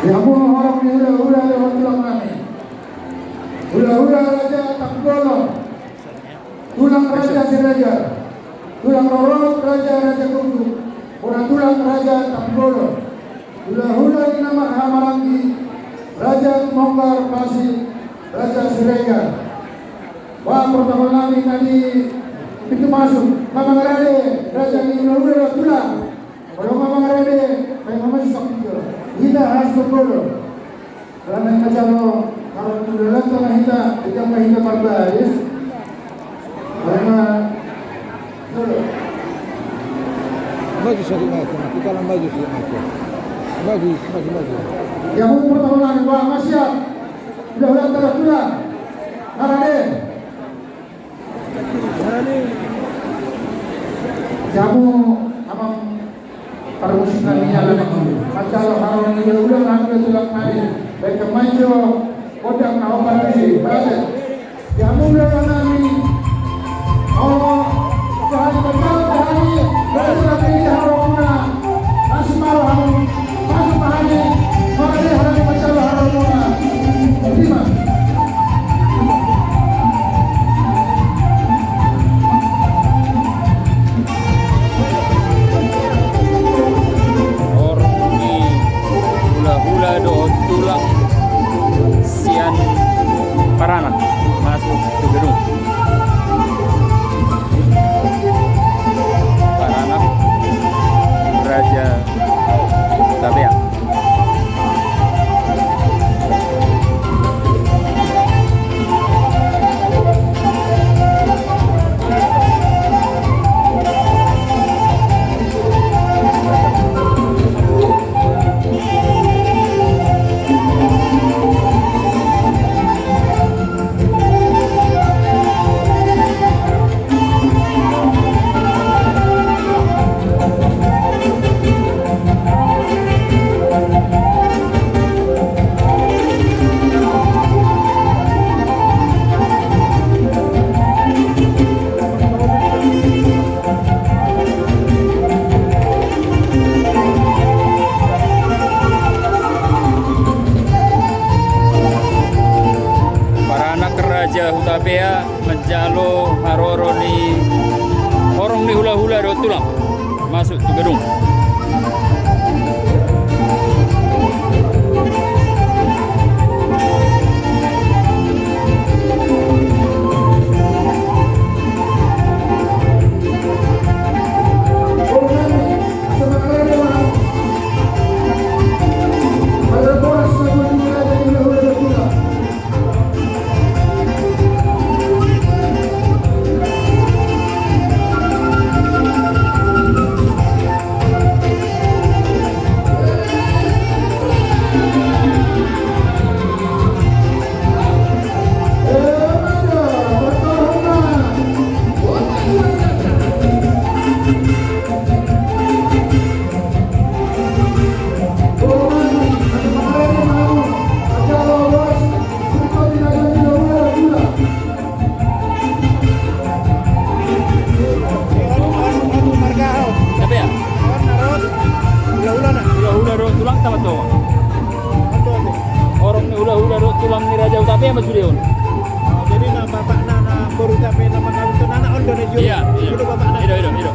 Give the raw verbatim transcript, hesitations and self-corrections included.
Di hamu horong ni hulahula dohot tulang nami. Hulahula Raja Tampubolon, tulang Raja Siregar, tulang rorot Raja Raja Guguk, bona tulang Raja Tampubolon. Hulahula ni na marhahamaranggi, Raja Tumonggar Pasi, Raja Siregar. Ba protokol nami na di pintu masuk, ma mangarade raja ni hulahula dohot tulang. Olo ma mangarade, baen ma maju saksi jo. Hita harus berbodoh. Karena kita jalo, kalau sudah datang hita, kita mah hita marbahaya. Karena, maju satu meter, kita lah maju satu meter. Maju, maju, maju. Ya, mau pertolongan, Pak, Mas, ya. Sudah, sudah, sudah, sudah. Mana deh? Jamu amang parmusik nami ala na manjalo haroro ni hulahula, nang dia tulang nami. Baik kemajo kodang na opat isi berada. Jamu hulahula nami. Olo, sahali manjalo sahali berada di haroromuna. Masuk ma rohamu. Masuk ma hami. Marade hami manjalo haroromuna. Terima. Horong ni hulahula dohot tulang sian Paranak masuk tu gedung. Paranak Raja Hutabeak. Paranak Raja Hutapea manjalo haroro ni horong ni hulahula dohot tulang masuk tu gedung. Hutapea. Hulahula dohot tulang tamat do. Horong ni hulahula dohot tulang ni Raja Hutapea ma sude on. Jadi na bapakna na boru Hutapea na mangkawinhon anak on do na jolo. Iya, iya. Ido bapakna. Ido, ido, ido.